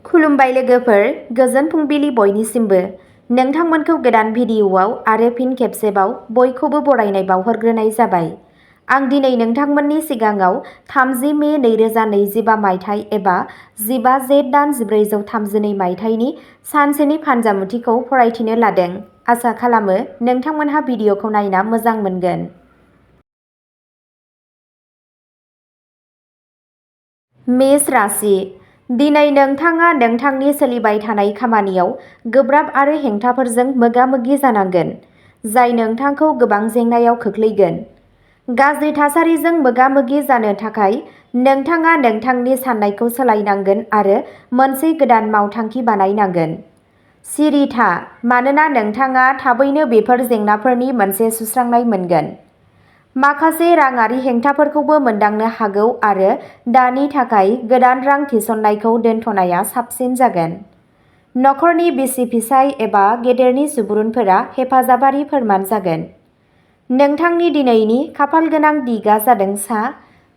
खुलुमबाय लोगोफोर, गोजोन फुंबिलि बयनिसिमबो। नोंथांमोनखौ गोदान भिडिअ'आव आरो फिन खेबसेबाव बयखौबो बरायनाय बावहरग्रोनाय जाबाय। आं दिनै नोंथांमोननि सिगाङाव 30 मे 2025 मायथाइ एबा 15 जेठ दान 1432 मायथाइनि सानसेनि फान्जामुथिखौ फरायथिनो लादों। आसा खालामो नोंथांमोनहा भिडिअ'खौ नायना मोजां मोनगोन। मेष राशि। दिनै नोंथाङा नोंथांनि सोलिबाय थानाय खामानियाव गोब्राब आरो हेंथाफोरजों मोगा-मोगि जानांगोन, जाय नोंथांखौ गोबां जेंनायाव खोख्लैगोन। गाज्रि थासारिजों मोगा-मोगि जानो थाखाय नोंथाङा नोंथांनि साननायखौ सोलायनांगोन आरो मोनसे गोदान मावथांखि बानायनांगोन। सिरि था, मानोना नोंथाङा थाबैनो बेफोर जेंनाफोरनि मोनसे सुस्रांनाय मोनगोन। माखासे राङारि हेंथाफोरखौबो मोनदांनो हागौ आरो दानि थाखाय गोदान रां थिसननायखौ दोनथ'नाया साबसिन जागोन। नखरनि बिसि-फिसाय एबा गेदेरनि सुबुरुनफोरा हेफाजाबारि फोरमान जागोन। नोंथांनि दिनैनि खाफालगोनां दिगआ जादों सा,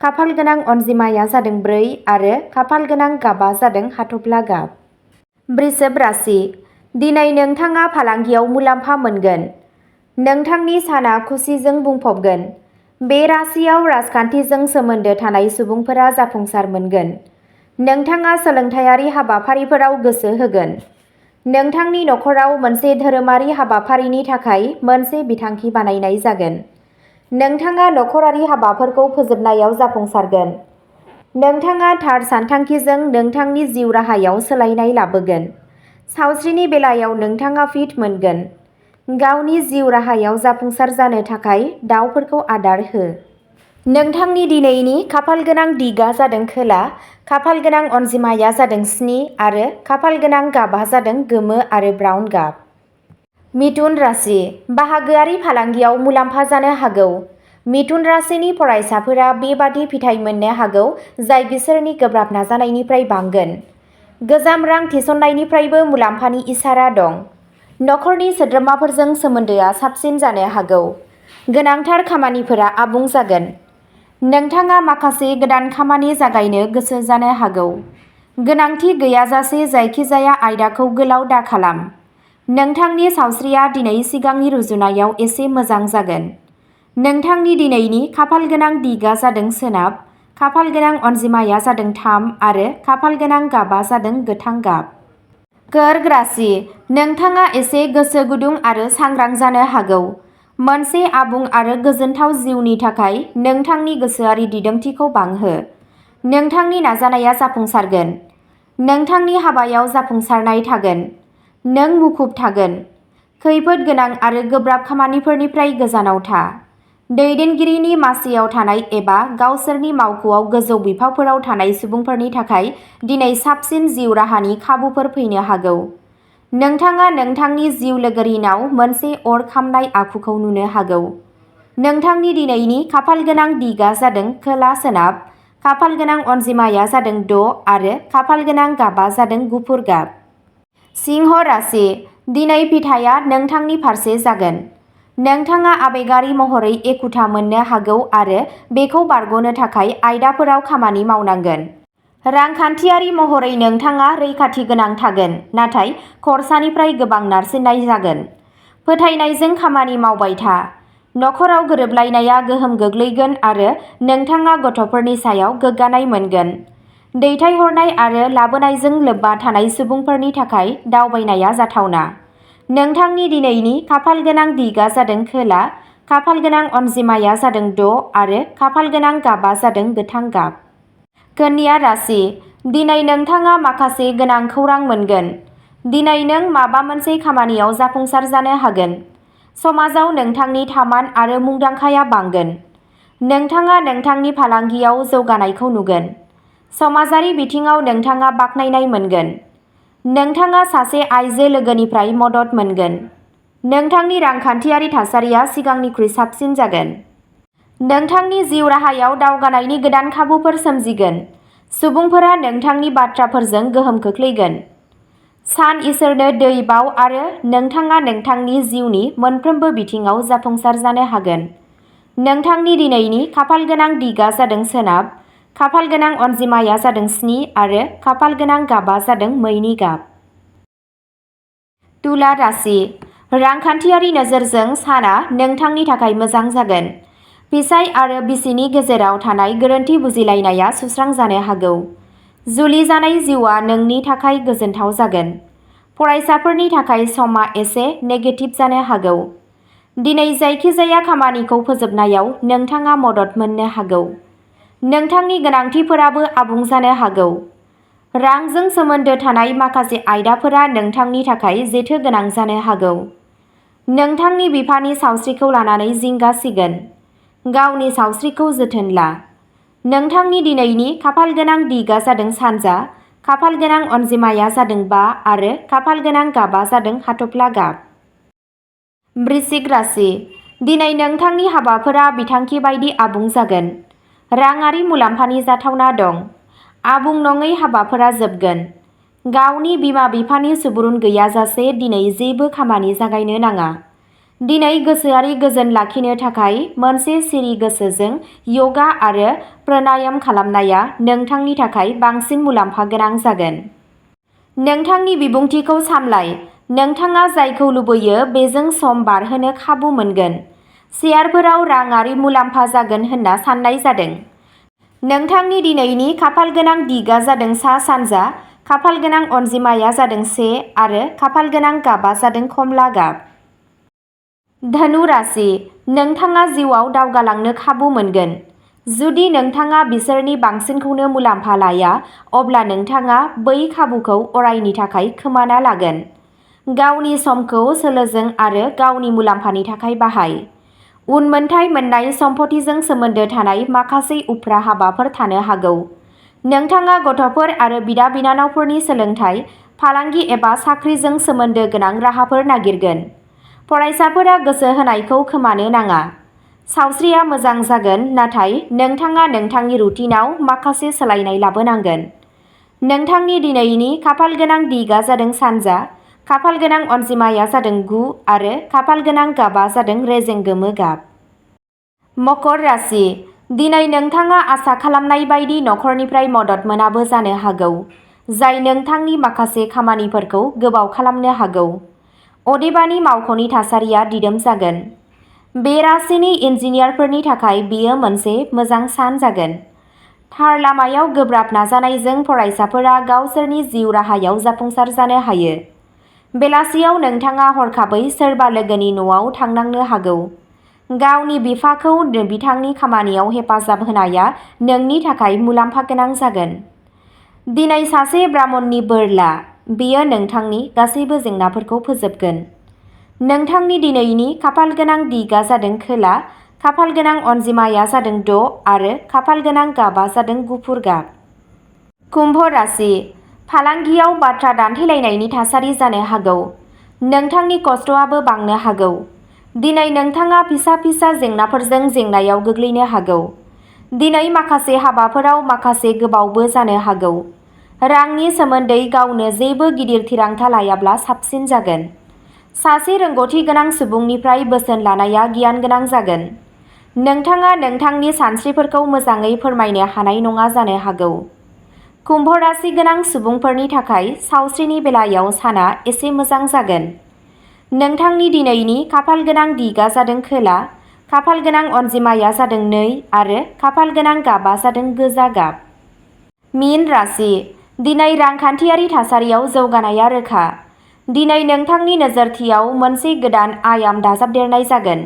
खाफालगोनां अनजिमाया जादों 4 आरो खाफालगोनां गाबआ जादों हाथफ्ला गाब। वृषभ राशि। दिनै नोंथाङा फालांगियाव मुलाम्फा मोनगोन। नोंथांनि साना खुसिजों बुंफबगोन। बे राशियाव राजखान्थिजों सोमोन्दो थानाय सुबुंफोरा जाफुंसार मोनगोन। नोंथाङा सोलोंथायारि हाबाफारिफोराव गोसो होगोन। नोंथांनि नखराव मोनसे धोरोमारि हाबाफारिनि थाखाय मोनसे बिथांखि बानायनाय जागोन। नोंथाङा नखरारि हाबाफोरखौ फोजोबनायाव जाफुंसारगोन। नोंथाङा थार सानथांखिजों नोंथांनि जिउ राहायाव सोलायनाय लाबोगोन। सावस्रिनि बेलायाव नोंथाङा फिट मोनगोन। गावनि जिउ राहायाव जाफुंसार जानो थाखाय दावफोरखौ आदार हो। नोंथांनि दिनैनि खाफालगोनां दिगआ जादों खोला, खाफालगोनां अनजिमाया जादों 7 आरो खाफालगोनां गाबआ जादों गोमो आरो ब्राउन गाब। मिथुन राशि। बाहागोआरि फालांगियाव मुलाम्फा जानो हागौ। मिथुन राशिनि फरायसाफोरा बेबादि फिथाय मोननो हागौ जाय बिसोरनि गोब्राब नाजानायनिफ्राय बांगोन। गोजाम रां थिसननायनिफ्रायबो मुलाम्फानि इसारा दं। नखरनि सोद्रोमाफोरजों सोमोन्दोआ साबसिन जानो हागौ। गोनांथार खामानिफोरा आबुं जागोन। नोंथाङा माखासे गोदान खामानि जागायनो गोसो जानो हागौ। गोनांथि गैयाजासे जायखिजाया आयदाखौ गोलाव दाखालाम। नोंथांनि सावस्रिया दिनै सिगांनि रुजुनायाव एसे मोजां जागोन। नोंथांनि दिनैनि खाफालगोनां दिगआ जादों सोनाब, खाफालगोनां अनजिमाया जादों 3 आरो खाफालगोनां गाबआ जादों गोथां गाब। कर्क राशि। नोंथाङा एसे गोसो गुदुं आरो सांग्रां जानो हागौ। मोनसे आबुं आरो गोजोनथाव जिउनि थाखाय नोंथांनि गोसोआरि दिदोमथिखौ बांहो। नोंथांनि नाजानाया जाफुंसारगोन। नोंथांनि हाबायाव जाफुंसारनाय थागोन। नों मुखुब थागोन। खैफोद गोनां आरो गोब्राब खामानिफोरनिफ्राय गोजानाव था। दैदेनगिरिनि मासियाव थानाय एबा गावसोरनि मावख'आव गोजौ बिफावफोराव थानाय सुबुंफोरनि थाखाय दिनै साबसिन जिउ राहानि खाबुफोर फैनो हागौ। नोंथाङा नोंथांनि जिउ लोगोरिनाव मोनसे अर खामनाय आखुखौ नुनो हागौ। नोंथांनि दिनैनि खाफालगोनां दिगआ जादों खोला-सोनाब, खाफालगोनां अनजिमाया जादों 6 आरो खाफालगोनां गाबआ जादों गुफुर गाब। सिंह राशि। दिनै फिथाइया नोंथांनि फारसे जागोन। नोंथाङा आबेगारि महरै एखुथा मोननो हागौ आरो बेखौ बारग'नो थाखाय आयदाफोराव खामानि मावनांगोन। रांखान्थियारि महरै नोंथाङा रैखाथि गोनां थागोन, नाथाय खरसानिफ्राय गोबां नारसिननाय जागोन। फोथायनायजों खामानि मावबाय था। नखराव गोरोबलायनाया गोहोम गोग्लैगोन आरो नोंथाङा गथ'फोरनि सायाव गोग्गानाय मोनगोन। दैथायहरनाय आरो लाबोनायजों लोब्बा थानाय सुबुंफोरनि थाखाय दावबायनाया जाथावना। नोंथांनि दिनैनि खाफालगोनां दिगआ जादों खोला, खाफालगोनां अनजिमाया जादों 6 आरो खाफालगोनां गाबआ जादों गोथां गाब। कन्या राशि। दिनै नोंथाङा माखासे गोनां खौरां मोनगोन। दिनै नों माबा मोनसे खामानियाव जाफुंसार जानो हागोन। समाजाव नोंथांनि थामान आरो मुंदांखाया बांगोन। नोंथाङा नोंथांनि फालांगियाव जौगानायखौ नुगोन। समाजारि बिथिङाव नोंथाङा बाख्नायनाय मोनगोन। नोंथाङा सासे आइजो लोगोनिफ्राय मदद मोनगोन। नोंथांनि रांखान्थियारि थासारिया सिगांनिख्रुइ साबसिन जागोन। नोंथांनि जिउ राहायाव दावगानायनि गोदान खाबुफोर सोमजिगोन। सुबुंफोरा नोंथांनि बाथ्राफोरजों गोहोम खोख्लैगोन। सान इसोरनो दै बाव आरो नोंथाङा नोंथांनि जिउनि मोनफ्रोमबो बिथिङाव जाफुंसार जानो हागोन। नोंथांनि दिनैनि खाफालगोनां दिगआ जादों सोनाब, खाफाल गोनां अनजिमाया जादों 7 आरो खाफाल गोनां गाबा जादों मैनि गाब। तुला राशि। रांखान्थियारि नोजोरजों साना नोंथांनि थाखाय मोजां जागोन। फिसाय आरो बिसिनि गेजेराव थानाय गोरोन्थि बुजिलायनाया सुस्रांजानो हागौ। जुलि जानाय जिउआ नोंनि थाखाय गोजोनथाव जागोन। फरायसाफोरनि थाखाय समा एसे नेगेटिभ जानो हागौ। दिनै जायखिजाया खामानिखौ फोजोबनायाव नोंथाङा मदद मोननो हागौ। नोंथांनि गोनांथिफोराबो आबुं जानो हागौ। रांजों सोमोन्दो थानाय माखासे आयदाफोरा नोंथांनि थाखाय जेथो गोनां जानो हागौ। नोंथांनि बिफानि सावस्रिखौ लानानै जिंगा सिगोन। गावनि सावस्रिखौ जोथोन ला। नोंथांनि दिनैनि खाफाल गोनां दिगा जादों सानजा, खाफाल गोनां अनजिमाया जादों 5 आरो खाफाल गोनां गाबा जादों हाथफ्ला गाब। वृश्चिक राशि। दिनै नोंथांनि हाबाफोरा बिथांखि बायदि आबुं जागोन। राङारि मुलाम्फानि जाथावना दं। आबुं नङै हाबाफोरा जोबगोन। गावनि बिमा-बिफानि सुबुरुन गैयाजासे दिनै जेबो खामानि जागायनो नाङा। दिनै गोसोआरि गोजोन लाखिनो थाखाय मोनसे सिरि गोसोजों यगा आरो प्राणायाम खालामनाया नोंथांनि थाखाय बांसिन मुलाम्फा गोनां जागोन। नोंथांनि बिबुंथिखौ सामलाय। नोंथाङा जायखौ लुबैयो बेजों सम बारहोनो खाबु मोनगोन। शेयारफोराव राङारि मुलाम्फा जागोन होनना साननाय जादों। नोंथांनि दिनैनि खाफाल गोनां दिगा जादों सा-सानजा, खाफाल गोनां अनजिमाया जादों 1 आरो खाफाल गोनां गाबा जादों खमला गाब। धनु राशि। नोंथाङा जिउआव दावगालांनो खाबु मोनगोन। जुदि नोंथाङा बिसोरनि बांसिनखौनो मुलाम्फा लाया, अब्ला नोंथाङा बै खाबुखौ अरायनि थाखाय खोमाना लागोन। गावनि समखौ सोलोजों आरो गावनि मुलाम्फानि थाखाय बाहाय। उनमोनथाय मोननाय सम्फथिजों सोमोन्दो थानाय माखासे उफ्रा हाबाफोर थानो हागौ। नोंथाङा गथ'फोर आरो बिदा-बिनानावफोरनि सोलोंथाय, फालांगि एबा साख्रिजों सोमोन्दो गोनां राहाफोर नागिरगोन। फरायसाफोरा गोसो होनायखौ खोमानो नाङा। सावस्रिया मोजां जागोन, नाथाय नोंथाङा नोंथांनि रुटिनआव माखासे सोलायनाय लाबोनांगोन। नोंथांनि दिनैनि खाफाल गोनां दिगा जादों सानजा, खाफाल गोनां अनजिमाया जादों 9 आरो खाफाल गोनां गाबा जादों रेजें गोमो गाब। मकर राशि। दिनै नोंथाङा आसा खालामनाय बायदि नखरनिफ्राय मदद मोनाबो जानो हागौ, जाय नोंथांनि माखासे खामानिफोरखौ गोबाव खालामनो हागौ। अदेबानि मावख'नि थासारिया दिदोम जागोन। बे राशिनि इन्जिनियारफोरनि थाखाय बेयो मोनसे मोजां सान जागोन। थार लामायाव गोब्राब नाजानायजों फरायसाफोरा गावसोरनि जिउ राहायाव जाफुंसार जानो हायो। बेलासियाव नोंथाङा हरखाबै सोरबा लोगोनि न'आव थांनांनो हागौ। गावनि बिफाखौ बिथांनि खामानियाव हेफाजाब होनाया नोंनि थाखाय मुलाम्फा गोनां जागोन। दिनै सासे ब्राह्मणनि बोर ला। बेयो नोंथांनि गासैबो जेंनाफोरखौ फोजोबगोन। नोंथांनि दिनैनि खाफाल गोनां दिगा जादों खोला, खाफाल गोनां अनजिमाया जादों 6 आरो खाफाल गोनां गाबा जादों गुफुर गाब। कुम्भ राशि। फालांगियाव बाथ्रा दान्थेलायनायनि थासारि जानो हागौ। नोंथांनि खस्थ'आबो बांनो हागौ। दिनै नोंथाङा फिसा-फिसा जेंनाफोरजों जेंनायाव गोग्लैनो हागौ। दिनै माखासे हाबाफोराव माखासे गोबावबो जानो हागौ। रांनि सोमोन्दै गावनो जेबो गिदिर थिरांथा लायाब्ला साबसिन जागोन। सासे रोंग'थि गोनां सुबुंनिफ्राय बोसोन लानाया गियान गोनां जागोन। नोंथाङा नोंथांनि सानस्रिफोरखौ मोजाङै फोरमायनो हानाय नङा जानो हागौ। कुम्भ राशि गोनां सुबुंफोरनि थाखाय सावस्रिनि बेलायाव साना एसे मोजां जागोन। नोंथांनि दिनैनि खाफाल गोनां दिगा जादों खोला, खाफाल गोनां अनजिमाया जादों 2 आरो खाफाल गोनां गाबा जादों गोजा गाब। मीन राशि। दिनै रांखान्थियारि थासारियाव जौगानाया रोखा। दिनै नोंथांनि नोजोरथियाव मोनसे गोदान आयाम दाजाबदेरनाय जागोन।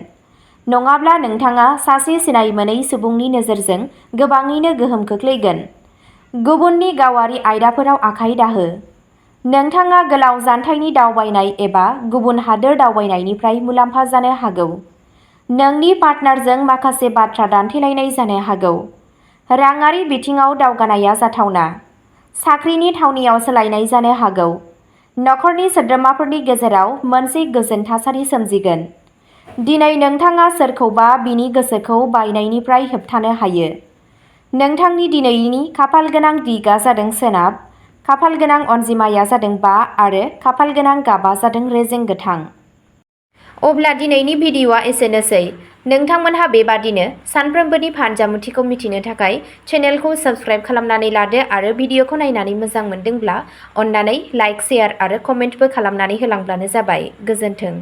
नङाब्ला नोंथाङा सासे सिनाय मोनै सुबुंनि नोजोरजों गोबाङैनो गोहोम खोख्लैगोन। गुबुननि गावारि आयदाफोराव आखाइ दाहो। नोंथाङा गोलाव जानथायनि दावबायनाय एबा गुबुन हादोर दावबायनायनिफ्राय मुलाम्फा जानो हागौ। नोंनि पार्टनारजों माखासे बाथ्रा दान्थेलायनाय जानो हागौ। राङारि बिथिङाव दावगानाया जाथावना। साख्रिनि थावनियाव सोलायनाय जानो हागौ। नखरनि सोद्रोमाफोरनि गेजेराव मोनसे गोजोन थासारि सोमजिगोन। दिनै नोंथाङा सोरखौबा बिनि गोसोखौ बायनायनिफ्राय होबथानो हायो। नोंथांनि दिनैनि खाफाल गोनां दिगा जादों सोनाब, खाफाल गोनां अनजिमाया जादों 5 आरो खाफाल गोनां गाबा जादों रेजें गोथां। अब्ला दिनैनि भिडिअ'आ एसेनोसै। नोंथांमोनहा बेबादिनो सानफ्रोमबोनि फानजामुथिखौ मिथिनो थाखाय चेनेलखौ साबस्क्राइब खालामनानै लादो आरो भिडिअखौ नायनानै मोजां मोनदोंब्ला अन्नानै लाइक, शेयार आरो कमेन्टबो खालामनानै होलांब्लानो जाबाय। गोजोन्थों।